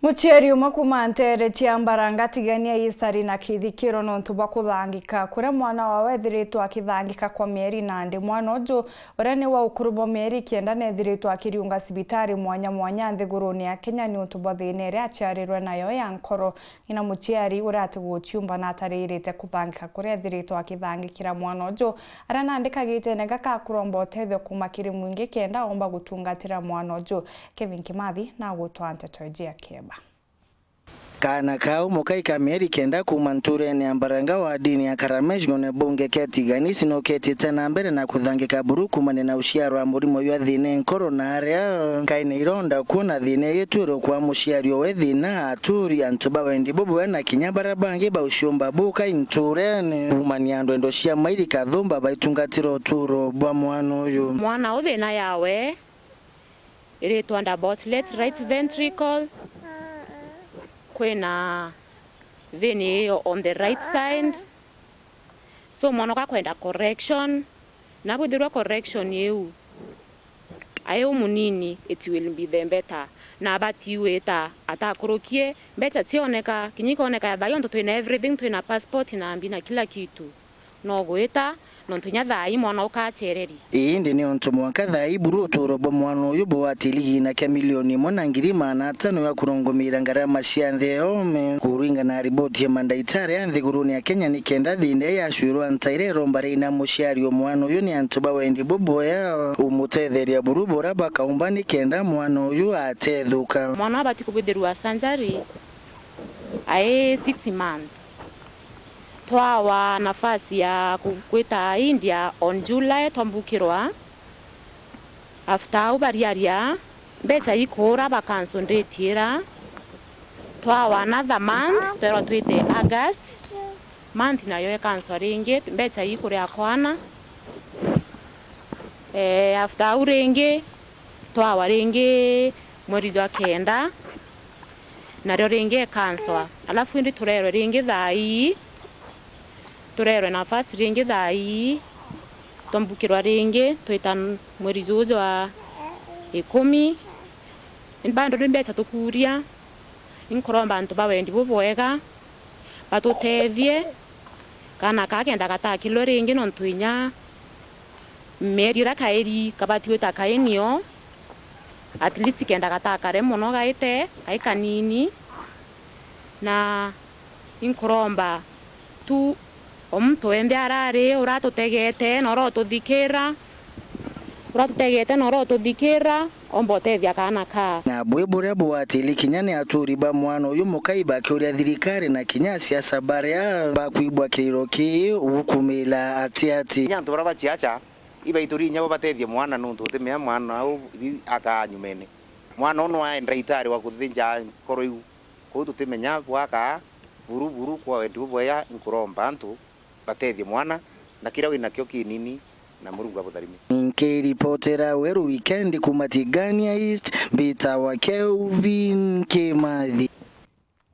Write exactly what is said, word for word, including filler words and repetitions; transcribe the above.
Muciari umwe kuuma nteere cia Mbaranga Tigania East ari na kithikiro nontu bwa kuthangika kuria mwana wawe ethiritwe akithangika kwa mieri nandi. Mwana uju, uria ni wa ukuru bwa mieri kenda, nethiritwe akiriunga cibitari mwanya mwanya nthigurune ya Kenya niuntu bwa thina iria aciarirwe nayo ya nkoro. Ng'ina muciari uria atiguciumba na ataririte kuthangika kuria ethiritwe akithangikira mwana uju, aria nandika gitene gaka kuromba utethio kuuma kiri mwingi kenda omba gutungatira mwana uju. Kevin Kimathi na gutwaa nteto iji ya kieba. Kaana kau mukai ka mieri kenda kuuma ntuurene ya Mbaranga wa dini ya Karamesh ng'one bunge Keti Ganisi noketite na mbere na kuthangika buru kuumania na uciarwa murimo jwa thina nkoro na aria kaina ironda kuona thina igitwirwe kwa muciari owe thina, aturi, antu ba wendi bubwe na kinya baria bangi ba uciumba bukai ntuurene. Kuumania ndwendo cia mairi kathumba baitungatira uturo bwa mwana uyu. Mwana u thina yawe iritwa double slit right ventricle, kwina vein iyo on the right side, so mwana ukakwenda correction, na bwithirwa correction iu ai umunini, it will be the better, na abati gwita atakurukie mbeca cioneka, kinya ikoneka ya thaai, ontu twina everything, twina passport na mbi na kila kitu. No gwita, nontu inya thaai mwana ukacereri. Indi ni ontu mwanka thaai buru uturo bwa mwana uyu bugwatiri giina kia milioni imwe na ngiri maana atano ya kurungumira ngarama cia nthi yome. Kuringana na riboti ya mandaitari a nthigurune ya Kenya, ni kenda thina ii yacwirwa ntaire iromba riina muciari o mwana uyu ni antu ba wendi bubwea, umutetheria buru buria bakaumba ni kenda mwana uyu atethuka. Mwana abati kubwithirwa surgery ai six months. Twawa nafasi ya ku-, gwita India on July, twambukirwa. After au bariaria, mbeca ikuura, ba cancel date ira. Twawa another month, twerwa twite August. Month nayo e cancel ringi, mbeca ikuria kwana. Eh, after au ringi, twawa ringi mweri jwa kenda. Nario ringi ikanswa. Alafu indi turerwe ringi thaa ii, turerwe nafasi ringi thaa ii, twambukirwa ringi, twita n-, mweri juu jwa ikumi. Bado ni mbeca tukuria, inkuromba antu ba wendi bubwega batutethie, kaana kaa kenda gatakilwe ringi, nontu inya mieri iria kairi kabati gwita kainio, at least kenda gatakare mono gaite, kai kanini. Na inkuromba tu o muntu wenthe arari uratutegete na urotuthikira, uratutegete na urotuthikira, omba utethia kaana kaa. Na bwi buria bugwatiri kinya ni aturi ba mwana uyu mukai bakiuria thirikari na kinya asiasa baria bakwibwa kiriro kii gukumira ati ati. Kinya antu baria baciaca ibaituri inya bo batethie mwana, nontu utimenya mwana u ibi akaa nyumene. Mwana u no ae ndaitari wa kuthinja nkoro iu. Kwou tutimenya bwakaa buru buru kwa wendi bubwega, nkuromba antu batethie mwana na kiria winakio kinini, na Murungu abutharime. Nkiripotera Weru Weekend kuuma Tigania East, mbitawa Kelvin Kimathi.